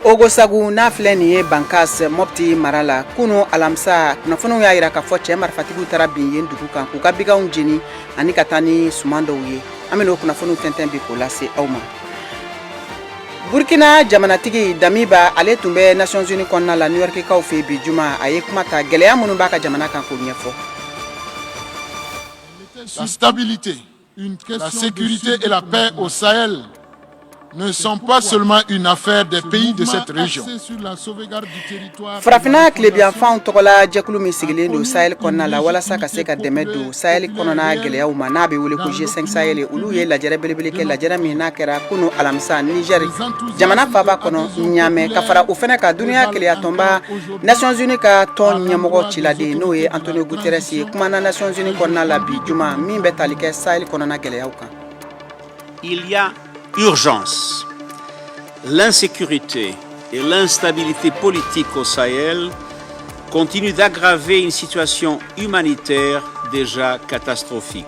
Ogosagu n'a filɛ nin ye Bankas Mopti mara la, kunu alamisa kunnafoniw y'a yira k'a fɔ cɛ marifatigiw taara bin yen dugu kan k'u ka biganw jeni ani ka taa ni suman dɔw ye. An bɛn'o kunnafoniw tɛntɛn bi k'o lase aw ma. Burkina jamanatigi Damiba, ale tun bɛ Nations Unies kɔnɔna la New Yorkikaw fɛ bi juma. A ye kuma ta gɛlɛya minnu b'a ka jamana kan k'o ɲɛfɔ. La stabilité, la sécurité et la paix au Sahel ne sont pas seulement une affaire des pays de cette région. Farafinna tilebiyanfanw tɔgɔla jɛkulu min sigilen don Sahel kɔnɔna la walasa ka se ka dɛmɛ don Sahel kɔnɔna gɛlɛyaw ma, n'a bɛ wele ko G5 Sahel, olu ye lajɛrɛ belebele kɛ, lajɛrɛ min n'a kɛra kunu alamisa Niger jamana faaba kɔnɔ Niamey. Ka fara o fɛnɛ kan, dunuya kelenyatɔnba Nations Unies ka tɔn ɲɛmɔgɔ ciladen, n'o ye Antonio Guterres ye, kumana Nations Unies kɔnɔna la bi juma min bɛ tali kɛ Sahel kɔnɔna gɛlɛyaw kan. Il y a urgence. L'insécurité et l'instabilité politique au Sahel continuent d'aggraver une situation humanitaire déjà catastrophique.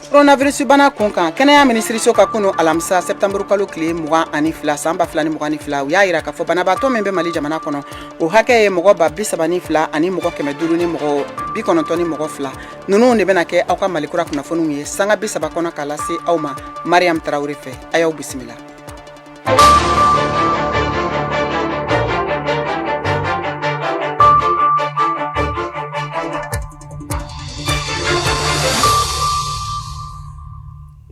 Coronavirus bana kun kan, kɛnɛya minisiriso ka kunu alamisa septembre kalo tile 22 san 2022, u y'a yira k'a fɔ banabaatɔ min bɛ Mali jamana kɔnɔ, o hakɛ ye mɔgɔ 32 000 ani mɔgɔ 500 ni mɔgɔ 92. Ninnu de bɛna kɛ aw ka Mali kura kunnafoniw ye sanga 30 kɔnɔ k'a lase aw ma Mariam Tarawele fɛ. A y'aw bisimila.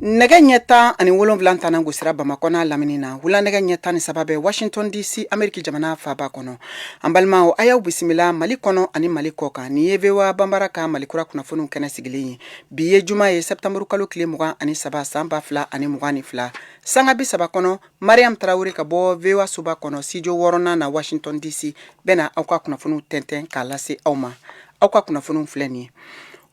Nɛgɛ ɲɛ 17 tana gosira Bamakɔ n'a lamini na. Wula nɛgɛ ɲɛ 13 bɛ Washington DC, Ameriki jamana faaba kɔnɔ. An balimaw, a y'aw bisimila Mali kɔnɔ ani Mali kɔ kan. Nin ye VOA Banbara ka Mali kura kunnafoniw kɛnɛ sigilen ye. Bi ye juma ye, septembre kalo tile 23 san 2022. Sanga 30 kɔnɔ, Mariam Tarawele ka bɔ VOA soba kɔnɔ studio wɔɔrɔnan na Washington DC bɛna aw ka kunnafoniw tɛntɛn k'a lase aw ma. Aw ka kunnafoniw filɛ nin ye.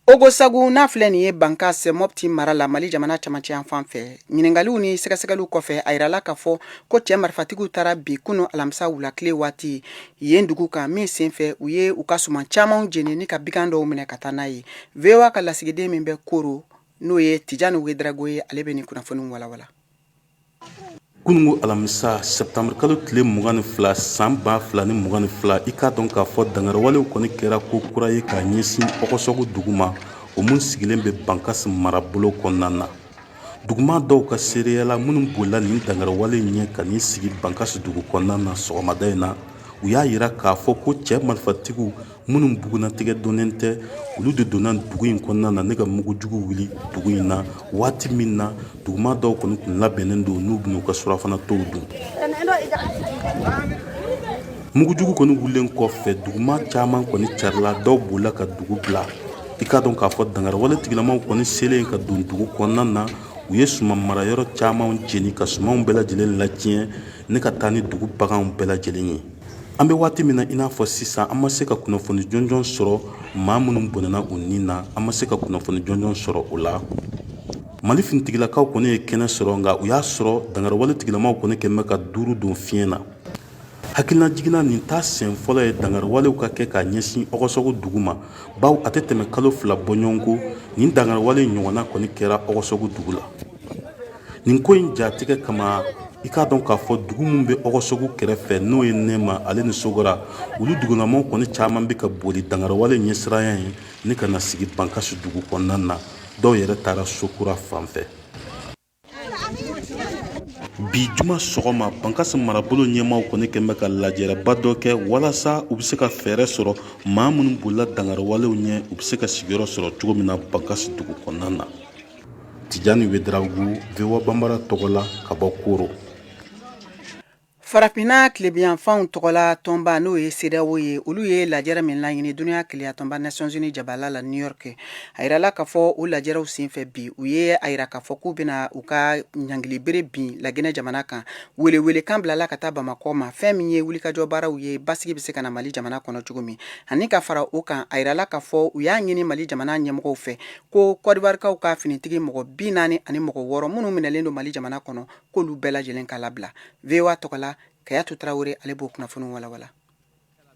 Ogosagu n'a filɛ nin ye Bankas Mopti mara la, Mali jamana camancɛ yan fan fɛ, ɲininkaliw ni sɛgɛsɛgɛliw kɔfɛ, a yirala k'a fɔ ko cɛ marifatigiw taara bi kunu alamisa wula tile waati yen dugu kan, min senfɛ u ye u ka suman camanw jeni ni ka bigan dɔw minɛ ka taa n'a ye. VOA ka lasigiden min bɛ Koro, n'o ye Tijani Wedrago ye, ale bɛ nin kunnafoniw walawala. Kununko alamisa septembre kalo tile 22 san 2022, i k'a dɔn k'a fɔ dankariwalew kɔni kɛra ko kura ye k'a ɲɛsin Ɔgɔsɔgu dugu ma, o mun sigilen bɛ Bankas marabolo kɔnɔna na. Duguma dɔw ka seereya la, minnu bolila nin dankariwale ɲɛ ka n'i sigi Bankas dugu kɔnɔna na sɔgɔmada in na, u y'a yira k'a fɔ ko cɛ marifatigiw minnu bugunnatigɛ dɔnnen tɛ, olu de donna dugu in kɔnɔna na ne ka mugujugu wuli dugu in na waati min na duguma dɔw kɔni tun labɛnnen don n'u bɛn'u ka surafana tow dun. Mugujugu kɔni wulilen kɔfɛ, duguma caman kɔni carila, dɔw bolila ka dugu bila. I k'a dɔn k'a fɔ dankariwale tigilamaw kɔni selen ka don dugu kɔnɔna na, u ye suman marayɔrɔ caman jeni ka sumanw bɛɛ lajɛlen latiɲɛ ne ka taa ni dugu baganw bɛɛ lajɛlen ye. An bɛ waati min na i n'a fɔ sisan, an ma se ka kunnafoni jɔnjɔn sɔrɔ maa minnu bɔnɛna u ni na, an ma se ka kunnafoni jɔnjɔn sɔrɔ o la. Mali finitigilakaw kɔni ye kɛnɛ sɔrɔ, nka u y'a sɔrɔ dankariwale tigilamaw kɔni kɛlen bɛ ka duuru don fiɲɛ na. Hakililajigin na, nin t'a siɲɛ fɔlɔ ye dankariwalew ka kɛ k'a ɲɛsin Ɔgɔsɔgu dugu ma, bawo a tɛ tɛmɛ kalo 2 bɔɲɔgɔnko nin dankariwale ɲɔgɔnna kɔni kɛra Ɔgɔsɔgu dugu la. Nin ko in jatigɛ kama, i k'a dɔn k'a fɔ dugu min bɛ Ɔgɔsɔgu kɛrɛfɛ, n'o ye Nɛma ale ni Sogora, olu dugulamaw kɔni caman bɛ ka boli dankariwale ɲɛsiranya ye ni ka na sigi Bankasi dugu kɔnɔna na. Dɔw yɛrɛ taara Sokura fan fɛ. Bi juma sɔgɔma, Bankasi marabolo ɲɛmaaw kɔni kɛlen bɛ ka lajɛrɛba dɔ kɛ walasa u bɛ se ka fɛɛrɛ sɔrɔ maa minnu bolila dankariwalew ɲɛ, u bɛ se ka sigiyɔrɔ sɔrɔ cogo min na Bankasi dugu kɔnɔna na. Tijani Wedrago, VOA Banbara tɔgɔ la ka bɔ Koro. Farafinna tilebiyanfanw tɔgɔla tɔnba, n'o ye CEDEAO ye, olu ye lajɛrɛ min laɲini dunuya kelenyatɔnba Nations Unies jabala la New York, a yirala k'a fɔ o lajɛrɛw senfɛ bi, u ye a yira k'a fɔ k'u bɛna u ka ɲangilibere bin Laginɛ jamana kan. Welewelekan bilala ka taa Bamakɔ ma, fɛn min ye wulikajɔ baaraw ye basigi bɛ se ka na Mali jamana kɔnɔ cogo min. Ani ka fara o kan, a yirala k'a fɔ u y'a ɲini Mali jamana ɲɛmɔgɔw fɛ ko Kɔdiwarikaw ka finitigi mɔgɔ 46 minnu minɛlen don Mali jamana kɔnɔ, k'olu bɛɛ lajɛlen ka labila. VOA tɔgɔ la, Kayatu Tarawele, ale b'o kunnafoni walawala.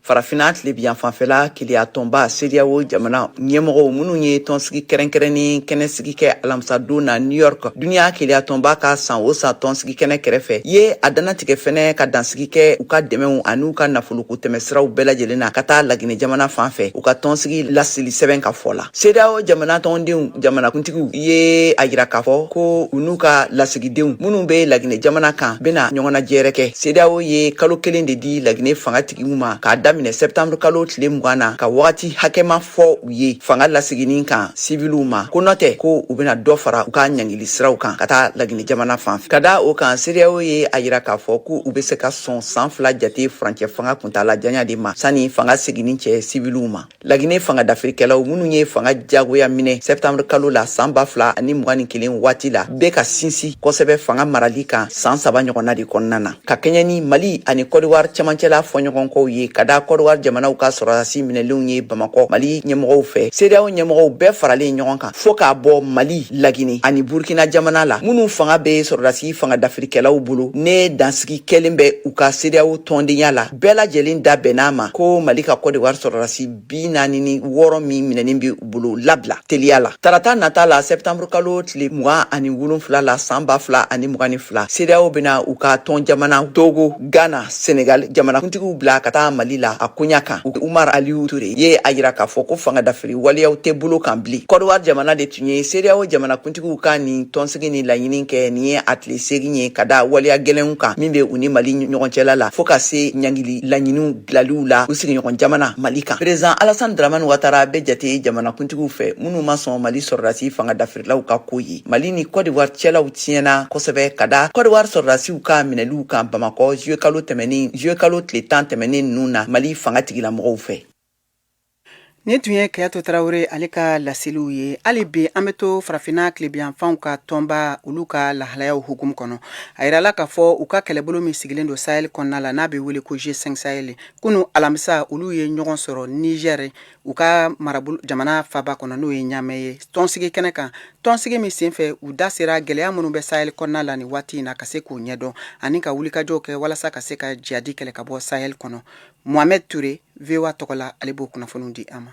Farafina tilebinyanfanfɛla keleyatɔnba CEDEAO jamana ɲɛmɔgɔw minnu ye tɔnsigi kɛrɛnkɛrɛnnen kɛnɛsigi kɛ alamisadon na New York, duniya keleyatɔnba ka san o san tɔnsigi kɛnɛ kɛrɛfɛ, ye a dannatigɛ fɛnɛ ka dansigi kɛ u ka dɛmɛw an'u ka nafoloko tɛmɛsiraw bɛɛ lajɛlen na ka taa Lagine jamana fan fɛ, u ka tɔnsigi laseli sɛbɛn ka fɔ la. CEDEAO jamana tɔndenw jamanakuntigiw ye a yira k'a fɔ ko u n'u ka lasigidenw minnu bɛ Lagine jamana kan bɛna ɲɔgɔnnajɛrɛ kɛ. CEDEAO ye kalo kelen de di Lagine fangatigiw ma k'a daminɛ sɛptanburu kalo tile 20 na, ka wagati hakɛma fɔ u ye fanga laseginni kan siviliw ma, ko nɔ tɛ ko u bɛna dɔ fara u ka ɲangili siraw kan ka taa Lagine jamana fan fɛ. Ka da o kan, CEDEAO ye a yira k'a fɔ ko u bɛ se ka sɔn san 2 jate furancɛ fanga kuntaala janya de ma sani fanga seginni cɛ siviliw ma. Lagine fanga dafirikɛlaw minnu ye fanga jagoya minɛ sɛptanburu kalo la san 2021 waati la, bɛ ka sinsin kosɛbɛ fanga marali kan san 3 ɲɔgɔnna de kɔnɔna na, ka kɛɲɛ ni Mali ani Kɔdiwari cɛmancɛla fɔɲɔgɔnkɔw ye, ka da Kɔdiwari jamanaw ka sɔrɔdasi minɛlenw ye Bamakɔ Mali ɲɛmɔgɔw fɛ. CEDEAO ɲɛmɔgɔw bɛɛ faralen ɲɔgɔn kan fɔɔ k'a bɔ Mali, Lagine ani Burkina jamana la, minnu fanga bɛ sɔrɔdasi fanga dafirikɛlaw bolo, ne dansigi kɛlen bɛ u ka CEDEAO tɔndenya la, bɛɛ lajɛlen da bɛnn'a ma ko Mali ka Kɔdiwari sɔrɔdasi 46 min minɛnen bɛ u bolo labila teliya la tarata nata la, sɛptanburu kalo tile 27 la san 2022. CEDEAO bɛna u ka tɔn jamana Togo, Ghana, Senegal jamanakuntigiw bila ka taa Mali la a koɲa kan. Umar Aliyu Ture ye a yira k'a fɔ ko fanga dafiri waleyaw tɛ bolo kan bilen. Kɔdiwari jamana de tun ye CEDEAO jamanakuntigiw ka nin tɔnsigi ni laɲini kɛ. Nin ye a tile 8 ye ka da waleya gɛlɛnw kan min bɛ u ni Mali ɲɔgɔncɛla la, fɔɔ ka se ɲangili laɲiniw bilaliw la u sigiɲɔgɔn jamana Mali kan. Président Alassane Dramane Ouattara bɛ jate jamanakuntigiw fɛ minnu ma sɔn Mali sɔrɔdasi fanga dafirilaw ka ko ye. Mali ni Côte d'Ivoire cɛlaw tiɲɛna kosɛbɛ ka da Côte d'Ivoire sɔrɔdasiw ka minɛliw kan Bamakɔ juillet kalo tɛmɛnen, juillet kalo tile 10 tɛmɛnen ninnu na, Mali fanga tigilamɔgɔw fɛ. Nin tun ye Kɛyato Tarawele ale ka laseliw ye. Hali bi an bɛ to Farafinna tilebiyanfanw ka tɔnba, olu ka lahalayaw hukumu kɔnɔ. A yirala k'a fɔ u ka kɛlɛbolo min sigilen don Sahel kɔnɔna la, n'a bɛ wele ko G5 Sahel, kunu alamisa olu ye ɲɔgɔn sɔrɔ Niger, u ka marabolo jamana faba kɔnɔ, n'o ye Ɲamɛ ye, tɔnsigi kɛnɛ kan. Tɔnsigi min senfɛ, u da sera gɛlɛya minnu bɛ Sahel kɔnɔna la nin waati in na, ka se k'o ɲɛdɔn ani ka wulikajɔw kɛ walasa ka se ka jihadi kɛlɛ ka bɔ Sahel kɔnɔ. Mohamed Touré, VOA tɔgɔ la, ale b'o kunnafoniw di an ma.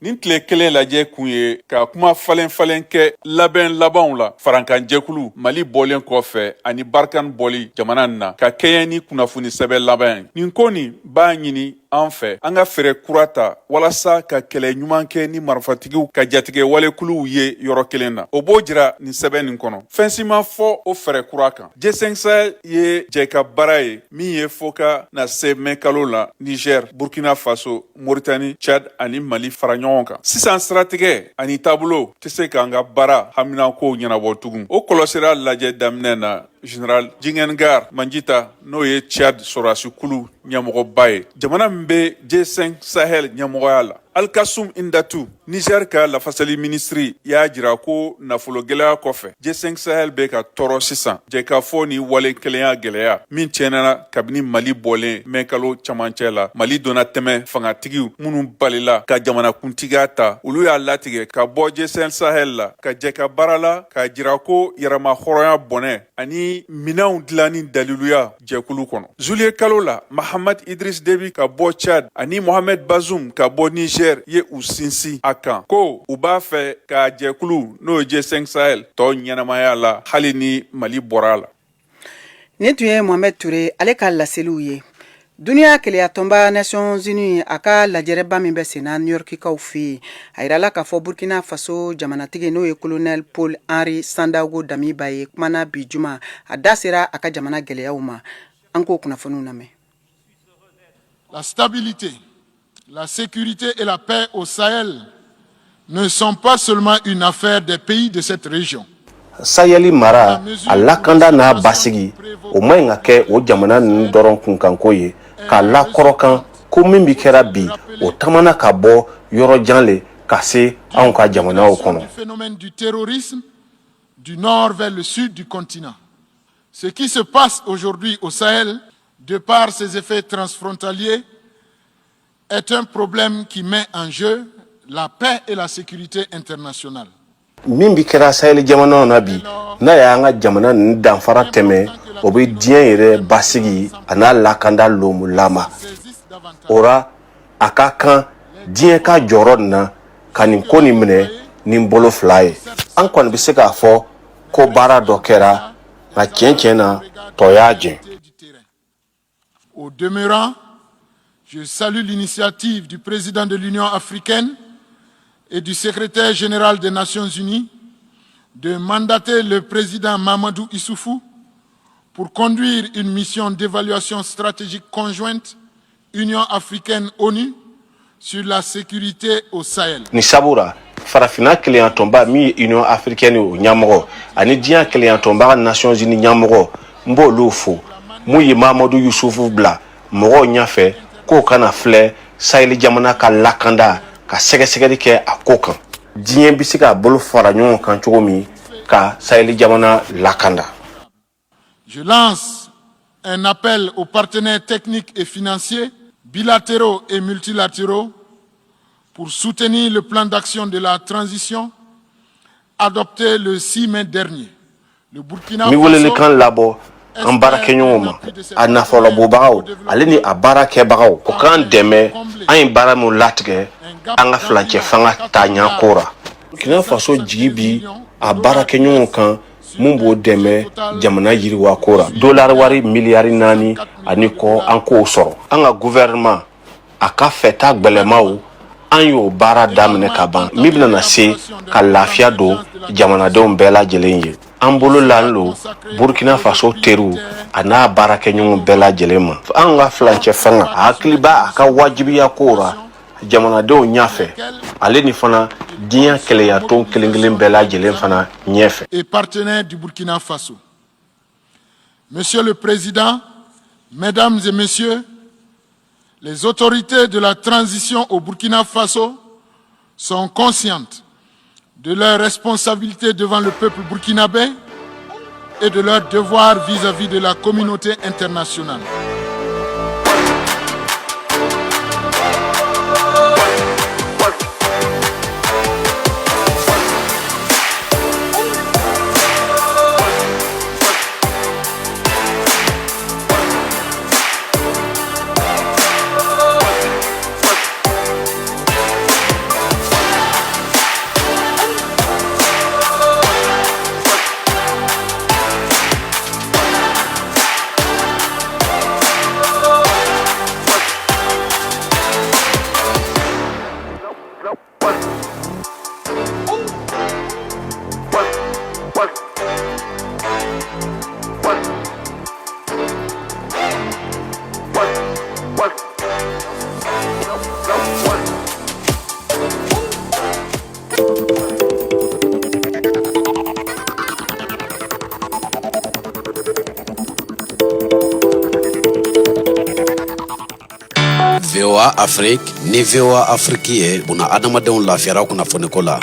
Nin tile kelen lajɛ kun ye ka kuma falen falen kɛ labɛn labanw la farankanjɛkulu Mali bɔlen kɔfɛ ani Barkhane bɔli jamana na, ka kɛɲɛ ni kunnafoni sɛbɛn laban ye. Nin ko nin b'a ɲini an fɛ an ka fɛɛrɛ kura ta walasa ka kɛlɛ ɲuman kɛ ni marifatigiw ka jatigɛ walekuluw ye yɔrɔ kelen na. O b'o jira nin sɛbɛn nin kɔnɔ. Fɛn si ma fɔ o fɛɛrɛ kura kan. G5 Sahel ye jɛ ka baara ye min ye fo ka na se mɛ kalo la Niger, Burkina Faso, Mauritanie, Tchad ani Mali fara ɲɔgɔn kan. Sisan siratigɛ ani taabolo tɛ se k'an ka baara haminakow ɲɛnabɔ tugun. O kɔlɔsira lajɛ daminɛ na, Général Dinguengar Manjita, n'o ye Tchad sɔrɔdasikulu ɲɛmɔgɔba ye, jamana min bɛ G5 Sahel ɲɛmɔgɔya la. Alkassoum Indatou, Niger ka lafasali minisiri, y'a jira ko nafolo gɛlɛya kɔfɛ, G5 Sahel bɛ ka tɔɔrɔ sisan jɛkafɔ ni wale kelenya gɛlɛya min tiɲɛna kabini Mali bɔlen mɛ kalo camancɛ la. Mali donna tɛmɛ fangatigiw minnu balila ka jamanakuntigiya ta, olu y'a latigɛ ka bɔ G5 Sahel la ka jɛ ka baara la, k'a jira ko yɛrɛma hɔrɔnya bɔnɛ ani minɛnw dilanni daliluya jɛkulu kɔnɔ. Zuliye kalo la, Mahamad Idris Debi ka bɔ Chad ani Mohamed Bazoum ka bɔ Niger ye u sinsin a kan ko u b'a fɛ ka jɛkulu, n'o ye G5 Sahel, tɔ ɲɛnamaya la hali ni Mali bɔra a la. Nin tun ye Mohamed Touré ale ka laseliw ye. Duniya kelenyatɔnba Nations Unies, a ka lajɛrɛba min bɛ senna New Yorkikaw fɛ yen, a yirala k'a fɔ Burkina Faso jamanatigi, n'o ye colonel Paul Henri Sandaogo Damiba ye, kumana bi juma, a da sera a ka jamana gɛlɛyaw ma. An k'o kunnafoniw lamɛn. La stabilité, la sécurité et la paix au Sahel ne sont pas seulement une affaire des pays de cette région. Sahel mara, a lakanda n'a basigi, o man ɲi ka kɛ o jamana ninnu dɔrɔn kunkanko ye. K'a lakɔrɔkan ko min bi kɛra bi, o tamana ka bɔ yɔrɔ jan le ka se anw ka jamanaw kɔnɔ. Phénomène du terrorisme du nord vers le sud du continent. Ce qui se passe aujourd'hui au Sahel, de par ses effets transfrontaliers, est un problème qui met en jeu la paix et la sécurité internationale. Min bi kɛra Sahel jamanaw na bi, n'a y'an ka jamana ninnu danfara tɛmɛ, o bɛ diɲɛ yɛrɛ basigi a n'a lakanda lomu lama. O ra a ka kan diɲɛ ka jɔrɔ nin na ka nin ko nin minɛ ni bolo fila ye. An kɔni bɛ se k'a fɔ ko baara dɔ kɛra, nka tiɲɛ tiɲɛ na, tɔ y'a jɛ. Au demeurant, je salue l'initiative du président de l'Union africaine et du secrétaire général des Nations Unies de mandater le président Mamadou Issoufou pour conduire une mission d'évaluation stratégique conjointe Union africaine-ONU sur la sécurité au Sahel. Ni sabu ra, farafinna kelenyatɔnba min ye Union africaine ye, o ɲɛmɔgɔ ani diɲɛ kelenyatɔnba ka Nations Unies ɲɛmɔgɔ, n b'olu fo mun ye Mamadu Yusufu bila mɔgɔw ɲɛfɛ k'o ka na filɛ Sahel jamana ka lakanda, ka sɛgɛsɛgɛli kɛ a ko kan, diɲɛ bɛ se k'a bolo fara ɲɔgɔn kan cogo min ka Sahel jamana lakanda. Je lance un appel aux partenaires techniques et financiers, bilatéraux et multilatéraux, pour soutenir le plan d'action de la transition adopté le 6 mai dernier. Le Burkina N bɛ welelikan labɔ an baarakɛɲɔgɔnw ma, a nafolobɔbagaw ale ni a baarakɛbagaw, o k'an dɛmɛ an ye baara min latigɛ an ka filancɛ fanga taaɲa ko ra. Burkina Faso jigi bi a baarakɛɲɔgɔnw kan mun b'o dɛmɛ jamana yiriwa ko ra. Dolari wari miliyari 4 ani kɔ, an k'o sɔrɔ. An ka gouvernement a ka fɛta gwɛlɛmaw, an y'o baara daminɛ ka ban, min bɛna na se ka lafiya don jamanadenw bɛɛ lajɛlen ye. An bolo lan lo Burkina Faso teriw a n'a baarakɛɲɔgɔn bɛɛ lajɛlen ma. An ka filancɛ fanga a hakili b'a a ka wajibiya kow ra jamanadenw ɲɛfɛ, ale ni fana diɲɛ kelenyatɔn kelen kelen bɛɛ lajɛlen fana ɲɛfɛ. Et partenaires du Burkina Faso. Monsieur le Président, Mesdames et Messieurs, les autorités de la transition au Burkina Faso sont conscientes de leur responsabilité devant le peuple burkinabé et de leur devoir vis-à-vis de la communauté internationale. VOA Afrique ni VOA Afrique ye buna adamadenw lafiyara kunnafoniko la.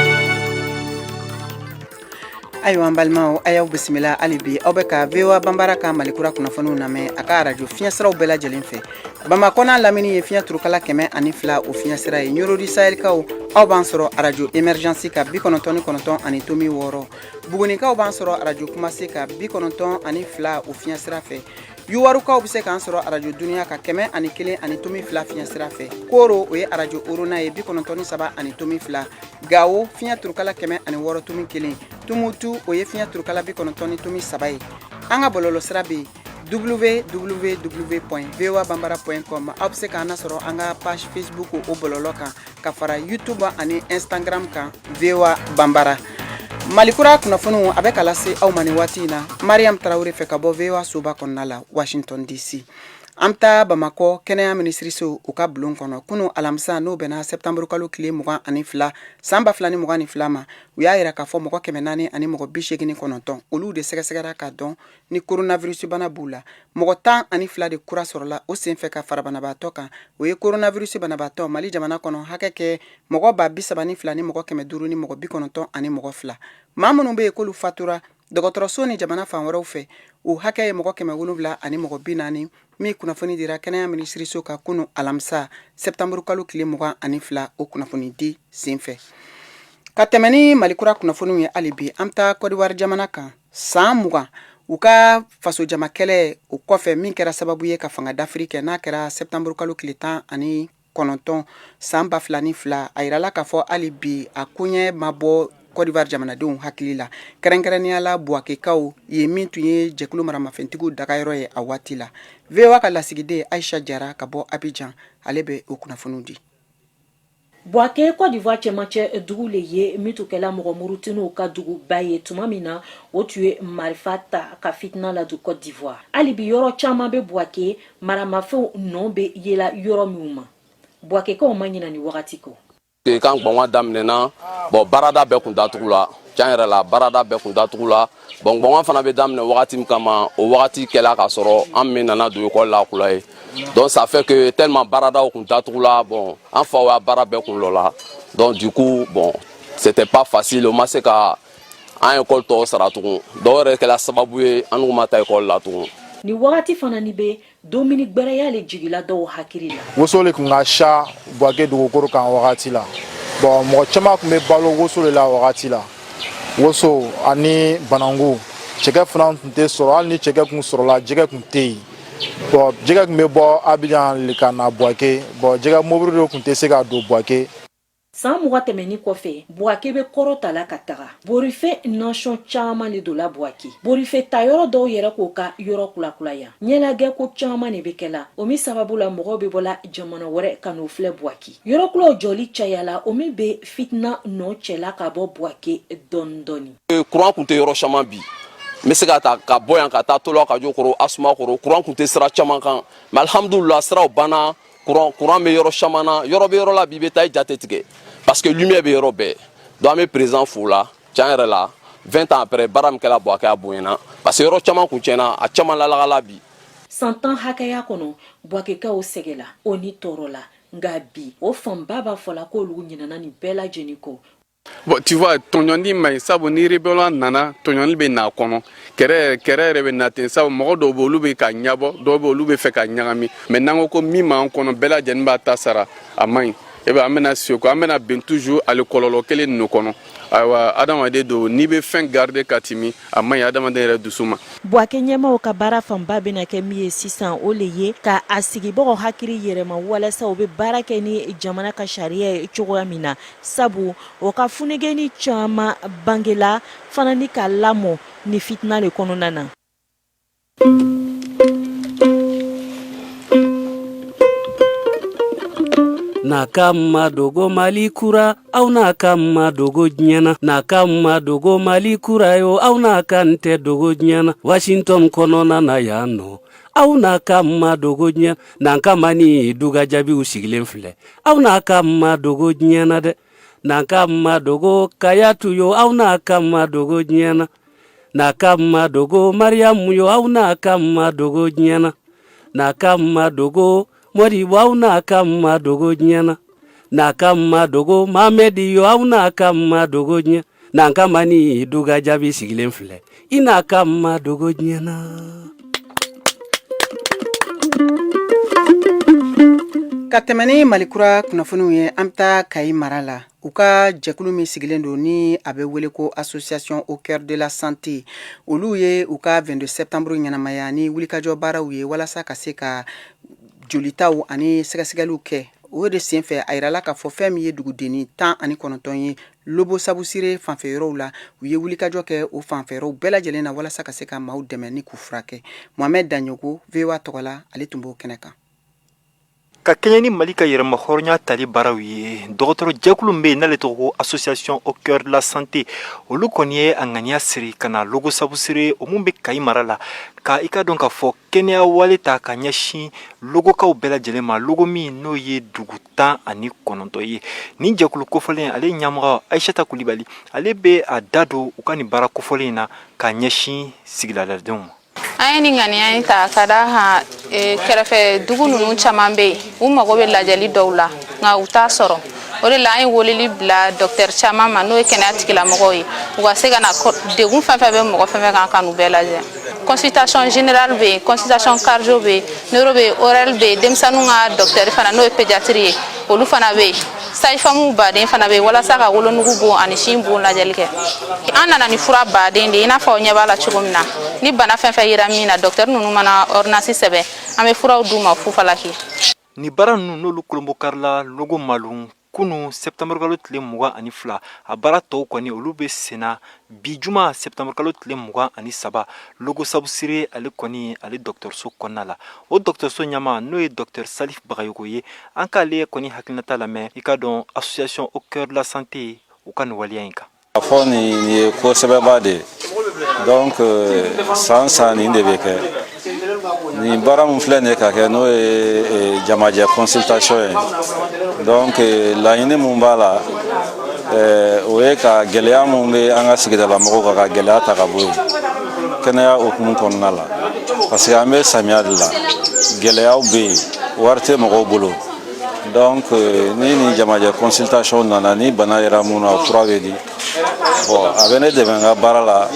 Ayiwa an balimaw, a y'aw bisimila hali bi. Aw bɛ ka VOA Banbara ka Malikura kunnafoniw lamɛn a ka arajo fiɲɛsiraw bɛɛ lajɛlen fɛ. Bamakɔ n'a lamini ye fiɲɛ turukala 102 o fiɲɛsira ye. Ɲoro du Sahelkaw, aw b'an sɔrɔ arajo Emergence ka 99.6. Bugunikaw b'an sɔrɔ arajo Kumase ka 92 o fiɲɛsira fɛ. Yuwarukaw bɛ se k'an sɔrɔ arajo Duniya ka 101.2 fiɲɛsira fɛ. Koro, o ye arajo Orona ye, 93.2. Gawo, fiɲɛ turukala 106.1. Tumutu, o ye fiɲɛ turukala 90.3 ye. An ka bɔlɔlɔsira bɛ yen, www.voabambara.com. Aw bɛ se k'an lasɔrɔ an ka page Facebook o bɔlɔlɔ kan, ka fara YouTube ani Instagram kan, VOA Banbara. Malikura kunnafoniw a bɛ ka lase aw ma nin waati in na Mariam Tarawele fɛ ka bɔ VOA soba kɔnɔna la, Washington DC. An bɛ taa Bamakɔ kɛnɛya minisiriso u ka bulon kɔnɔ kunu alamisa, n'o bɛnna sɛptanburu kalo tile 22 san 2022 ma. U y'a yira k'a fɔ mɔgɔ 489 olu de sɛgɛsɛgɛra k'a dɔn ni coronavirus bana b'u la. Mɔgɔ 12 de kura sɔrɔla o senfɛ ka fara banabaatɔ kan. O ye coronavirus banabaatɔ Mali jamana kɔnɔ hakɛ kɛ mɔgɔ 32 ni mɔgɔ 500 ni mɔgɔ 92. Maa minnu bɛ yen k'olu fatura dɔgɔtɔrɔso ni jamana fan wɛrɛw fɛ, o hakɛ ye mɔgɔ 700 ani mɔgɔ 40 min kunnafoni dira kɛnɛya minisiriso ka kunu alamisa sɛptanburu kalo tile 22 o kunnafoni di senfɛ. Ka tɛmɛ ni Malikura kunnafoniw ye hali bi, an bɛ taa Kɔdiwari jamana kan. San 20 U ka fasojamakɛlɛ o kɔfɛ min kɛra sababu ye ka fanga dafiri kɛ, n'a kɛra sɛptanburu kalo tile 19 san 2002, a yirala k'a fɔ hali bi a koɲɛ ma bɔ Côte d'Ivoire jamanadenw hakili la, kɛrɛnkɛrɛnnenya la Buwakekaw ye, min tun ye jɛkulu maramafɛntigiw dagayɔrɔ ye a waati la. VOA ka lasigiden Ayisa Jara ka bɔ Abidjan, ale bɛ o kunnafoniw di. Buwake, Côte d'Ivoire cɛmancɛ dugu le ye min tun kɛla mɔgɔ murutiniw ka duguba ye tuma min na o tun ye marifa ta ka fitina ladon Côte d'Ivoire. Hali bi yɔrɔ caman bɛ Buwake maramafɛnw nɔ bɛ yela yɔrɔ minnu ma. Buwakekaw ma ɲina nin wagati kɔ. Kan gbɔngwan daminɛna, bon, baarada bɛɛ kun datugu la. Tiɲɛ yɛrɛ la, baarada bɛɛ kun datugu la. Bon, gbɔngwan fana bɛ daminɛ wagati min kama, o wagati kɛla k'a sɔrɔ an min nana don ekɔli la kula ye. Donc ça fait que tellement baaradaw kun datugu la, bon, an faw ya baara bɛɛ kun lɔla. Donc du coup, bon, c'était pas facile. O ma se ka an ekɔli tɔw sara tugun. Dɔw yɛrɛ kɛla sababu ye an n'u ma taa ekɔli la tugun. Ni wagati fana ni bɛ domini gbɛrɛya le jigila dɔw hakili la. Woso le tun ka siya Buwake dugukolo kan wagati la. Bon, mɔgɔ caman tun bɛ balo woso de la wagati la, woso ani bananku. Cɛkɛ fana tun tɛ sɔrɔ. Hali ni cɛkɛ tun sɔrɔla, jɛgɛ tun tɛ yen. Bon, jɛgɛ tun bɛ bɔ Abijan le ka na Buwake. Bon, jɛgɛ mobili dɔ tun tɛ se ka don Buwake. San 20 tɛmɛnin kɔfɛ, Buwake bɛ kɔrɔ ta la ka taga. Borifɛn nasɔn caman de donla Buwake. Borifɛn tayɔrɔ dɔw yɛrɛ k'o ka yɔrɔ kulakulaya. Ɲɛnagɛ ko caman de bɛ kɛla, o min sababu la mɔgɔw bɛ bɔla jamana wɛrɛ ka n'o filɛ Buwake. Yɔrɔ kuraw jɔli cayala, o min bɛ fitina nɔ cɛla ka bɔ Buwake dɔɔni dɔɔni. Kuran kun tɛ yɔrɔ caman bi. N bɛ se ka ta ka bɔ yan ka taa Tola ka Jokoro Asuma kɔrɔ, kuran kun tɛ sira caman kan. Mais alhamdulillah, siraw banna, kuran bɛ yɔrɔ caman na. Yɔrɔ bɛ yɔrɔ la bi, i bɛ taa, i ja tɛ tigɛ parce que lumière bɛ yɔrɔ bɛɛ. Donc an bɛ président fo la. Tiɲɛ yɛrɛ la, 20 ans après, baara min kɛra Buwake, a bonyana parce que yɔrɔ caman kun tiɲɛna, a caman lalagala bi. San 10 hakɛya kɔnɔ, Buwakekaw sɛgɛla o ni tɔɔrɔ la. Nka bi, o fanba b'a fɔ la k'olu ɲinana nin bɛɛ lajɛlen kɔ. Bon, tu vois, tɔɲɔni man ɲi, sabu ni rébellion nana, tɔɲɔni bɛ n'a kɔnɔ, kɛrɛ kɛrɛ yɛrɛ bɛ na ten, sabu mɔgɔ dɔw bɛ, olu bɛ ka ɲabɔ, dɔw bɛ, olu bɛ fɛ ka ɲagami. Mais n'an ko ko min b'an kɔnɔ, bɛɛ lajɛlen b'a ta sara, a man ɲi. E bɛ an bɛna seko, an bɛna bɛn toujours ale kɔlɔlɔ kelen ninnu kɔnɔ. Ayiwa, adamaden don, n'i bɛ fɛn garder ka timi, a man ɲi adamaden yɛrɛ dusu ma. Buwake ɲɛmaw ka baara fanba bɛna kɛ min ye sisan, o le ye ka a sigibagaw hakili yɛrɛma walasa u bɛ baara kɛ ni jamana ka sariya ye cogoya min na, sabu o ka funɛgɛni caman bangela fana ni ka lamɔ ni fitina le kɔnɔna na. N'a ka ma dogo Mali kura, aw n'a ka ma dogo diɲɛ na. N'a ka ma dogo Mali kura yo, aw n'a ka n tɛ dogo diɲɛ na. Washington kɔnɔna na yan nɔ, aw n'a ka ma dogo diɲɛ. N'an ka ma ni duga jaabiw sigilen filɛ, aw n'a ka ma dogo diɲɛ na dɛ. N'an ka ma dogo Kayatu yo, aw n'a ka ma dogo diɲɛ na. N'a ka ma dogo Mariyamu yo, aw n'a ka ma dogo diɲɛ na. N'a ka ma dogo Modibo, aw n'a ka ma dogo diɲɛ na. N'a ka ma dogo Mamɛdi yo, aw n'a ka ma dogo diɲɛ. N'an ka ma ni duga jaabi sigilen filɛ, i n'a ka ma dogo diɲɛ na. Ka tɛmɛ ni Mali kura kunnafoniw ye, an bɛ taa Kayi mara la. U ka jɛkulu min sigilen don ni a bɛ wele ko Association au cœur de la santé, olu ye u ka 22 septembre ɲɛnamaya ni wulikajɔ baaraw ye walasa ka se ka jolitaw ani sɛgɛsɛgɛliw kɛ. O de senfɛ, a yirala k'a fɔ fɛn min ye dugudenni 19 ye Lobo Sabusire fanfɛ yɔrɔw la, u ye wulikajɔ kɛ o fanfɛ yɔrɔw bɛɛ lajɛlen na walasa ka se ka maaw dɛmɛ ni k'u furakɛ. Mohamed Daɲogo, VOA tɔgɔ la, ale tun b'o kɛnɛ kan. Ka kɛɲɛ ni Mali ka yɛrɛma hɔrɔnya tali baaraw ye, dɔgɔtɔrɔ jɛkulu min bɛ yen n'ale tɔgɔ ko Association au cœur de la santé, olu kɔni ye a ŋaniya siri ka na Logo Sabusire, o min bɛ Kayi mara la, ka i ka dɔn k'a fɔ kɛnɛya wale ta ka ɲɛsin Logokaw bɛɛ lajɛlen ma, Logo min n'o ye dugu 19 ye. Nin jɛkulu kofɔlen, ale ɲɛmɔgɔ Ayisata Kulibali, ale bɛ a da don u ka nin baara kofɔlen in na ka ɲɛsin sigidaladenw ma. An ye nin ŋaniya in ta ka da kan kɛrɛfɛ dugu ninnu caman bɛ yen, u mago bɛ lajɛli dɔw la, nka u t'a sɔrɔ. O de la an ye weleli bila dɔkitɛri caman ma, n'o ye kɛnɛya tigilamɔgɔw ye, u ka se ka na degun fɛn fɛn bɛ mɔgɔ fɛn fɛn kan, ka n'u bɛɛ lajɛ. Consultation générale bɛ yen, consultation cardio bɛ yen, neuro bɛ yen, ORL bɛ yen, denmisɛnninw ka dɔkitɛri fana, n'o ye pédiatrie ye, olu fana bɛ yen. Sage-femme baden fana bɛ yen walasa ka wolonugu bon ani sin bon lajɛli kɛ. An nana ni fura baden de ye, i n'a fɔ aw ɲɛ b'a la cogo min na. Ni bana fɛn fɛn yera min na, docteur ninnu mana ordonnance sɛbɛn, an bɛ furaw d'u ma fufalaki. Nin baara ninnu, n'olu kolonbokarila Logo Malun kunun sɛtanburukalo tile 22, a baara tɔw kɔni, olu bɛ senna bi juma sɛtanburukalo tile 23, Logo Sabusire ale kɔni ale dɔgɔtɔrɔso kɔnɔna la. O dɔgɔtɔrɔso ɲɛmaa, n'o ye docteur Salif Bagayogo ye, an k'ale kɔni hakilinata lamɛn, i ka dɔn association Au cœur de la santé u ka nin waleya in kan. A fɔ nin ye ko sɛbɛba de ye. Donc san san nin de bɛ kɛ. Nin baara min filɛ nin ye ka kɛ, n'o ye jamajɛ consultation ye, donc laɲini mun b'a la, o ye ka gɛlɛya mun bɛ an ka sigidala mɔgɔw kan, ka gɛlɛya ta ka bɔ yen kɛnɛya hukumu kɔnɔna la, parce que an bɛ samiya de la, gɛlɛyaw bɛ yen, wari tɛ mɔgɔw bolo. Donc ni nin jamajɛ consultation nana, ni bana yera mun na, fura bɛ di. Bon, a bɛ ne dɛmɛ n ka baara la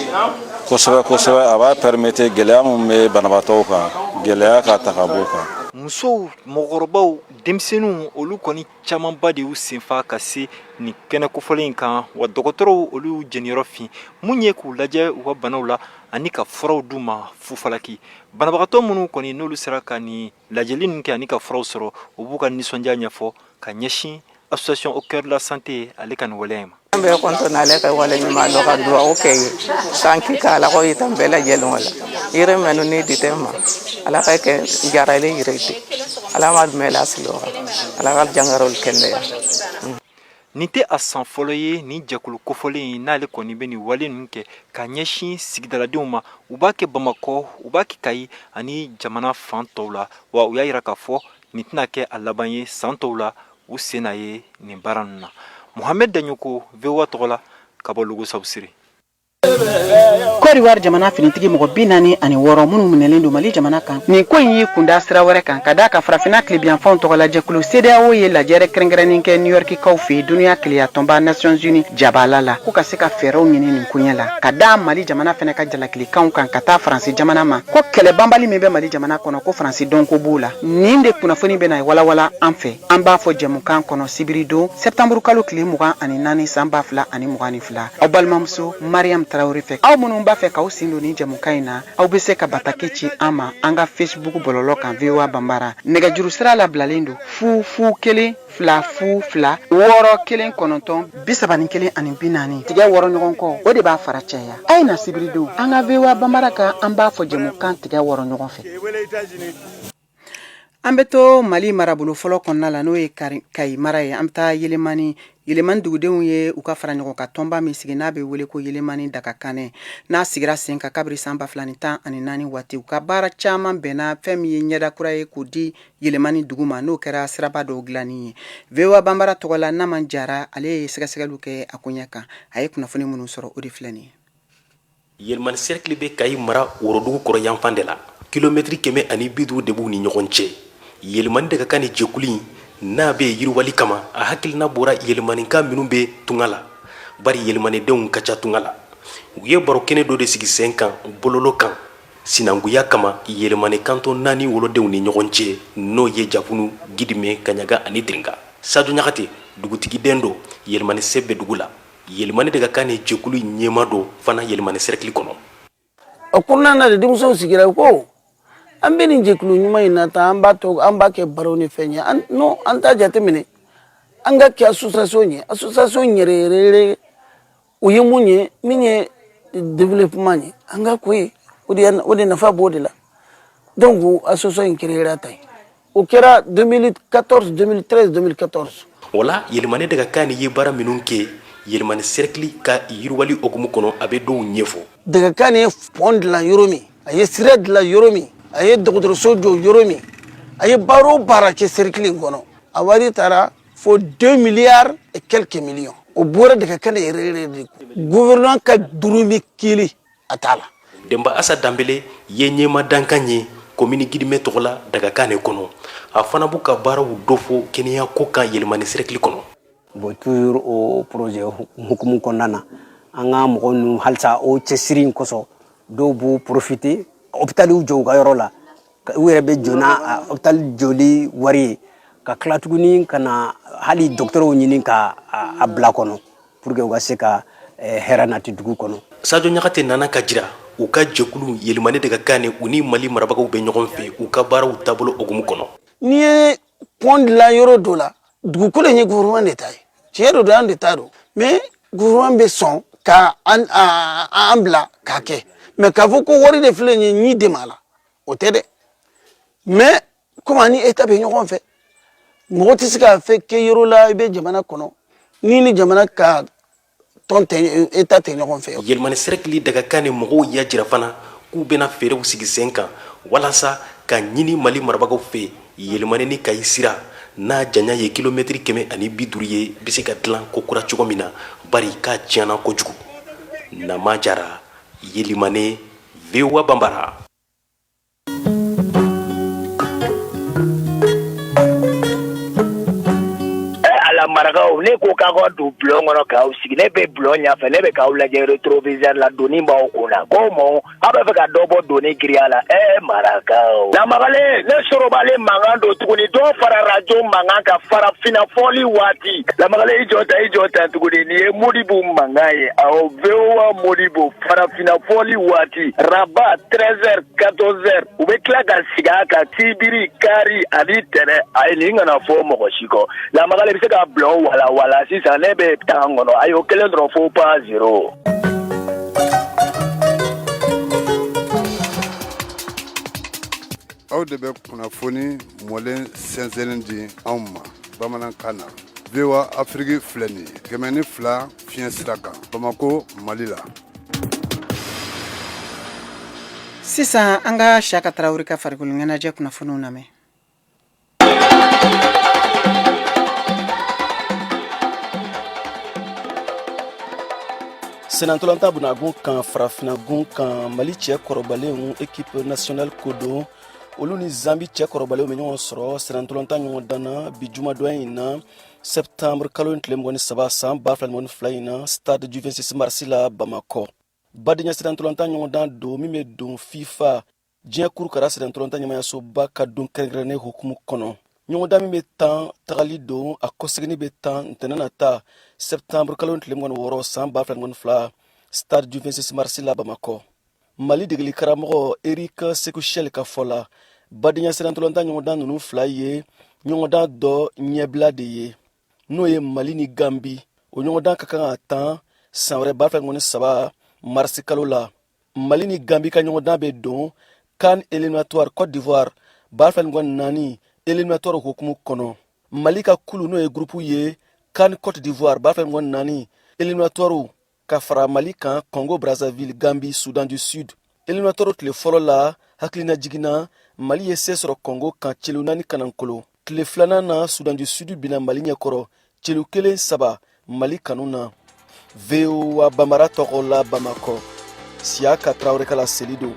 kosɛbɛ kosɛbɛ. A b'a permettre gɛlɛya mun bɛ banabaatɔw kan, gɛlɛya ka ta ka bɔ o kan. Musow, mɔgɔkɔrɔbaw, denmisɛnninw, olu kɔni camanba de y'u senfa ka se nin kɛnɛ kofɔlen in kan. Wa dɔgɔtɔrɔw, olu y'u jeniyɔrɔ fin mun ye k'u lajɛ u ka banaw la ani ka furaw d'u ma fufalaki. Banabagatɔ minnu kɔni n'olu sera ka nin lajɛli ninnu kɛ ani ka furaw sɔrɔ, u b'u ka nisɔndiya ɲɛfɔ ka ɲɛsin association Au cœur de la santé ale ka nin waleya in ma. An bɛɛ kɔntɔn ale ka wale ɲuman dɔ ka dugawu kɛ ye san k'i ka Ala ko yitan bɛɛ lajɛlen la yiri mɛnu ni di tɛ ma. Ala ka kɛ jarali yiri di, Ala ma dumɛ la silo kan, Ala ka jangarol kɛnɛya. Nin tɛ a san fɔlɔ ye nin jɛkulu kofɔlen in n'ale kɔni bɛ nin wale ninnu kɛ ka ɲɛsin sigidaladenw ma. U b'a kɛ Bamakɔ, u b'a kɛ Kayi ani jamana fan tɔw la. Wa u y'a jira k'a fɔ nin tɛna kɛ a laban ye, san tɔw la u sen na ye nin baara ninnu na. Mohamed Daɲoko, VOA tɔgɔ la, ka bɔ Logo Sabusire. Côte d'Ivoire jamana finitigi mɔgɔ 46 minnu minɛlen don Mali jamana kan, nin ko in y'i kunda sira wɛrɛ kan, ka d'a kan farafinna tilebinyanfanw tɔgɔlajɛkulu CEDEAO ye lajɛrɛ kɛrɛnkɛrɛnnen kɛ New Yorkikaw fɛ yen, duniya kelenyatɔnba Nations Unies jabala la, ko ka se ka fɛɛrɛw ɲini nin koɲɛ la, ka da Mali jamana fɛnɛ ka jalakilikanw kan ka taa Faransi jamana ma, ko kɛlɛ banbali min bɛ Mali jamana kɔnɔ, ko Faransi dɔnko b'o la. Nin de kunnafoni bɛna walawala an fɛ, an b'a fɔ jɛmukan kɔnɔ sibiridon sɛptanburu kalo tile 24 san 2022, aw balimamuso Mariam Tarawele fɛ. Aw minnu b'a fɛ k'aw sen don nin jɛmukan in na, aw bɛ se ka bataki ci an ma an ka Facebook bɔlɔlɔ kan, VOA Banbara. Nɛgɛjuru sira labilalen don 0 0 1 2 0 2 6 1 9 31 ani 40 tigɛ wɔrɔ ɲɔgɔn kɔ, o de b'a fara caya. A ye na sibiridon an ka VOA Banbara kan, an b'a fɔ jɛmukan tigɛ wɔrɔ ɲɔgɔn fɛ. An bɛ to Mali marabolo fɔlɔ kɔnɔna la, n'o ye Kayi mara ye. An bɛ taa Yelemani. Yelemani dugudenw ye u ka fara ɲɔgɔn kan tɔnba min sigi, n'a bɛ wele ko Yelemani Dagakanɛ, n'a sigira sen kan kabiri san 2014 waati, u ka baara caman bɛnna fɛn min ye ɲɛda kura ye k'o di Yelemani dugu ma, n'o kɛra siraba dɔw dilanni ye. VOA Banbara tɔgɔ la, Naman Jara, ale ye sɛgɛsɛgɛliw kɛ a koɲɛ kan. A ye kunnafoni minnu sɔrɔ, o de filɛ nin ye. Yelimani cercle bɛ Kayi mara worodugu kɔrɔn yanfan de la. Kilomɛtiri 150 de b'u ni ɲɔgɔn cɛ. Yelimani Dagakanɛ jɛkulu in n'a bɛ yiriwali kama, a hakilina bɔra yelimanika minnu bɛ tunga la, bari yelimanidenw ka ca tunga la. U ye baro kɛnɛ dɔ de sigi sen kan bɔlɔlɔ kan sinankunya kama yelimani kantɔn naani wolodenw ni ɲɔgɔn cɛ, n'o ye Jafunu, Gidimɛ, Kaɲaga ani Tirinka. Sajo Ɲagate, dugutigiden don, Yelimani se bɛ dugu la. Yelimani Dagakanɛ jɛkulu ɲɛmaa don fana Yelimani cercle kɔnɔ. O kɔnɔna na de, denmisɛnw sigira ko an bɛ nin jɛkulu ɲuman in na tan, an b'a to an b'a kɛ baro ni fɛn ye. An non, an t'a jateminɛ an ka kɛ association ye, association yɛrɛ yɛrɛ o ye mun ye, min ye développement ye, an ka ko ye o de, o de nafa b'o de la. Donc association in créera tan, o kɛra 2014, 2013, 2014. O la, Yelimani Dagakanɛ ye baara minnu kɛ Yelimani cercle ka yiriwali hukumu kɔnɔ, a bɛ dɔw ɲɛfɔ. Dagakanɛ ye pont dilan yɔrɔ min, a ye sira dilan yɔrɔ min, a ye dɔgɔtɔrɔso jɔ yɔrɔ min, a ye baara o baara kɛ cercle in kɔnɔ, a wari taara fo 2 milliards et quelques millions. O bɔra Dagakanɛ yɛrɛ yɛrɛ de kun. Gouvernement ka dɔrɔmɛ kelen a t'a la. Denba Asa Danbele ye ɲɛma dankan ye komini Gidimɛ tɔgɔ la Dagakanɛ kɔnɔ. A fana b'u ka baaraw dɔ fɔ kɛnɛya ko kan Yelimani cercle kɔnɔ. Bon, toujours o projet hukumu kɔnɔna na, an ka mɔgɔ ninnu, halisa o cɛsiri in kosɔn, dɔw b'u profiter hôpital jɔ u ka yɔrɔ la, u yɛrɛ bɛ jɔ n'a hôpital jɔli wari ye. Ka tila tuguni ka na hali dɔgɔtɔrɔw ɲini ka a bila kɔnɔ pour que u ka se ka hɛrɛ nati dugu kɔnɔ. Sajo Ɲagate nana ka jira u ka jɛkulu Yelimane de ka kan ni u ni Mali marabagaw bɛ ɲɔgɔn fɛ u ka baaraw taabolo hukumu kɔnɔ. N'i ye pont dilan yɔrɔ dɔ la, dugukolo in ye gouvernement de ta ye. Tiɲɛ don, an de ta don, mais gouvernement bɛ sɔn ka an bila k'a kɛ. Mais k'a fɔ ko wari de filɛ nin ye, n y'i dɛmɛ a la, o tɛ dɛ. Mais komi an ni État bɛ ɲɔgɔn fɛ, mɔgɔ tɛ se ka fɛn kɛ yɔrɔ la i bɛ jamana kɔnɔ ni ni jamana ka tɔn tɛ, État tɛ ɲɔgɔn fɛ. Yelimani sɛrɛkili Dagakane mɔgɔw y'a jira fana k'u bɛna fɛɛrɛw sigi sen kan walasa ka ɲini Mali marabagaw fɛ Yelimani ni Kayi sira n'a janya ye kilomɛtiri 150 ye bɛ se ka dilan kokura cogo min na, bari k'a tiɲɛna kojugu. Nama Jara, Yelimane, VOA Banbara. Ala marakaw, ne ko k'aw ka don bulon kɔnɔ k'aw sigi. Ne bɛ bulon ɲɛfɛ, ne bɛ k'aw lajɛ rétroviseur la. Doni b'aw kun na ko mɔ, aw bɛ fɛ ka dɔ bɔ doni giriya la. Ɛ marakaw, lamagalen, ne sorobalen mankan don tuguni. Dɔ fara radio mankan kan farafinna fɔli waati. Lamagalen, i jɔ ta, i jɔ ta tuguni. Nin ye Modibo mankan ye. Awɔ, VOA Modibo, farafinna fɔli waati, raba 13h 14h, u bɛ tila ka sigi a kan sibiri, kari ani tɛnɛ. Ayi, nin kana fɔ mɔgɔ si kɔ. Lamagalen, bɛ se ka bulon walawala sisan? Ne bɛ tan kɔnɔ. Ayi, o kelen dɔrɔn, fo pas zéro. Aw de bɛ kunnafoni mɔlen sɛnsɛnnen di anw ma bamanankan na. VOA Afrique filɛ nin ye, 102 fiɲɛ sira kan, Bamakɔ, Mali la. Sisan an ka Siyaka Tarawele ka farikolo ɲɛnajɛ kunnafoniw lamɛn. Senantolantan bunagun kan, farafinagun kan, Mali cɛ kɔrɔbalenw, équipe nationale ko don, olu ni Zambi cɛ kɔrɔbalenw bɛ ɲɔgɔn sɔrɔ senantolantan ɲɔgɔndan na bi jumadon in na, septembre kalo in tile 23 san 2022 in na, stade du 26 mars la, Bamakɔ. Badenya senantolantan ɲɔgɔndan don min bɛ don FIFA, diɲɛ kurukara senantolantan ɲɛmayasoba ka don kɛrɛnkɛrɛnnen hukumu kɔnɔ. Ɲɔgɔndan min bɛ tan, tagali don, a kɔseginni bɛ tan ntɛnɛn nata, septembre kalo tile 26 san 2022, stade du 26 mars la, Bamakɔ. Mali degeli karamɔgɔ Eric Sekou Chelle ka fɔ la, badenya senantolantan ɲɔgɔndan ninnu fila ye ɲɔgɔndan dɔ ɲɛbila de ye, n'o ye Mali ni Gambi. O ɲɔgɔndan ka kan ka tan san wɛrɛ 2023 marisi kalo la. Mali ni Gambi ka ɲɔgɔndan bɛ don CAN éliminatoire Côte d'Ivoire 2024 éliminatoire hukumu kɔnɔ. Mali ka kulu, n'o ye gurupu ye CAN Côte d'Ivoire 2024 éliminatoire, ka fara Mali kan, Congo Brazzaville, Gambi, Soudan du Sud. Éliminatoire tile fɔlɔ la, hakilina jiginna, Mali ye se sɔrɔ Congo kan celu 4 kanankolo. Tile filanan na, Soudan du Sud binna Mali ɲɛkɔrɔ celu 1-3 Mali kanu na. VOA Bambara tɔgɔ la, Bamakɔ, Siyaka Tarawele ka laseli don.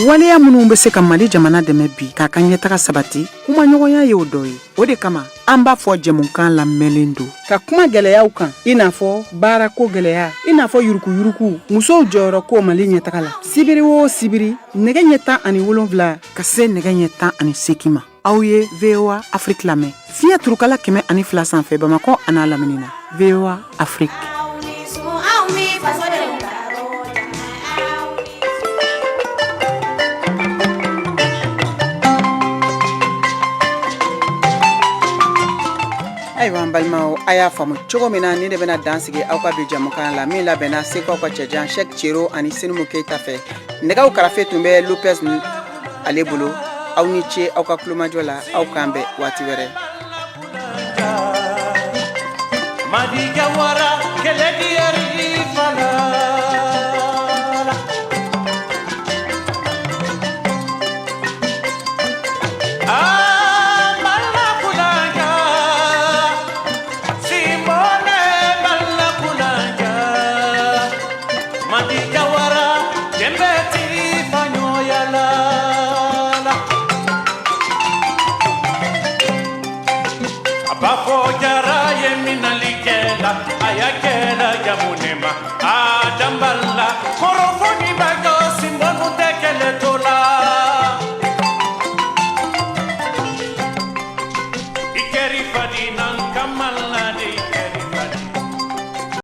Waleya minnu bɛ se ka Mali jamana dɛmɛ bi k'a ka ɲɛtaga sabati, kumaɲɔgɔnya y'o dɔ ye. O de kama an b'a fɔ jɛmukan lamɛnlen don ka kuma gɛlɛyaw kan, i n'a fɔ baarako gɛlɛya, i n'a fɔ yurukuyuruku, musow jɔyɔrɔ ko Mali ɲɛtaga la. Sibiri o sibiri, nɛgɛ ɲɛ 17 ka se nɛgɛ ɲɛ 18 ma, aw ye VOA Afrique lamɛn fiɲɛ turukala 102 sanfɛ, Bamakɔ an'a lamini na. VOA Afrique. Ayiwa an balimaw, a y'a faamu cogo min na, ni de bɛna dan sigi aw ka bi jamukan la min labɛnna Segukaw ka cɛjan Cheick Cero ani Senimu Keyita fɛ. Nɛgɛw karafe tun bɛ Lopez ale bolo. Aw ni ce aw ka tulomajɔ la. Aw k'an bɛn waati wɛrɛ. A b'a fɔ jara ye minɛli kɛ la, a y'a kɛ la jamu.